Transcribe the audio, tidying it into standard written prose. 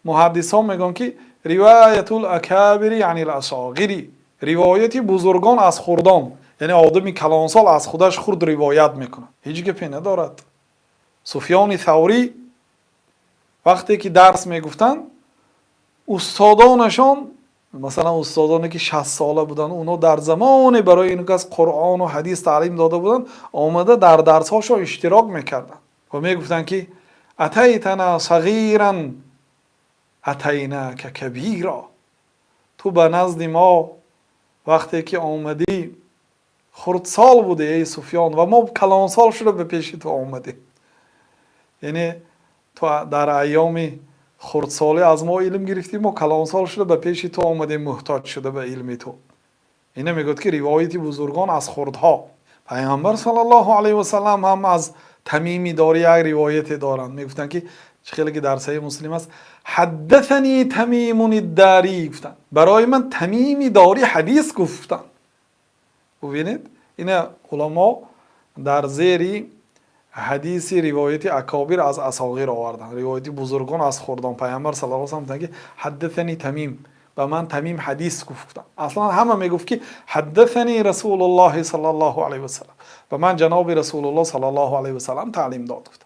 Муҳаддисон мегӯянд, ки رواية الأكابر عن الأصاغر, ривояти бузургон аз хурдон, яъне одами калонсол аз худаш хурд ривоят мекунад, ҳеҷ гапе надорад. Суфёни Саврӣ вақте ки дарс мегуфтанд, устодонашон, масалан, устодоне ки 60 сола буданд, онҳо дар замоне барои ин кас Қуръону ҳадис таълим дода буданд, омада дар дарсҳошон иштирок мекарданд ва мегуфтанд, ки أتيتنا صغيرا أتيناك كبيرا. Ту ба назди мо вақте ки омадӣ, хурдсол будӣ, эй Суфён, ва мо калонсол шуда ба пеши ту омадем. Яъне ту дар айёми хурдсолӣ аз мо илм гирифтӣ, мо калонсол шуда ба пеши ту омадем, муҳтоҷ шуда ба илми ту. Ина мегӯяд, ки ривояти бузургон аз хурдҳо. Пайғамбар саллаллоҳу алайҳи васаллам ҳам аз Тамими Дорӣ як ривояте доранд. Мегуфтанд, ки чӣ хеле ки дар Саҳиҳи Муслим аст, حدثني تميم الداري, гуфтанд, барои ман Тамими Дорӣ ҳадис гуфтанд. Бубинед, ина уламо дар зери ҳадиси ривояти акобир аз асоғир оварданд, ривояти бузургон аз хурдон. Пайғамбар саллаллоҳу алайҳи васаллам гуфтанд, ки حدثني تميم, ба ман Тамим ҳадис гуфтанд. Аслан ҳама мегуфт, ки حدثني رسول الله صلى الله عليه وسلم, ба ман ҷаноби Расулуллоҳ саллаллоҳу алайҳи васаллам таълим дод, гуфтанд.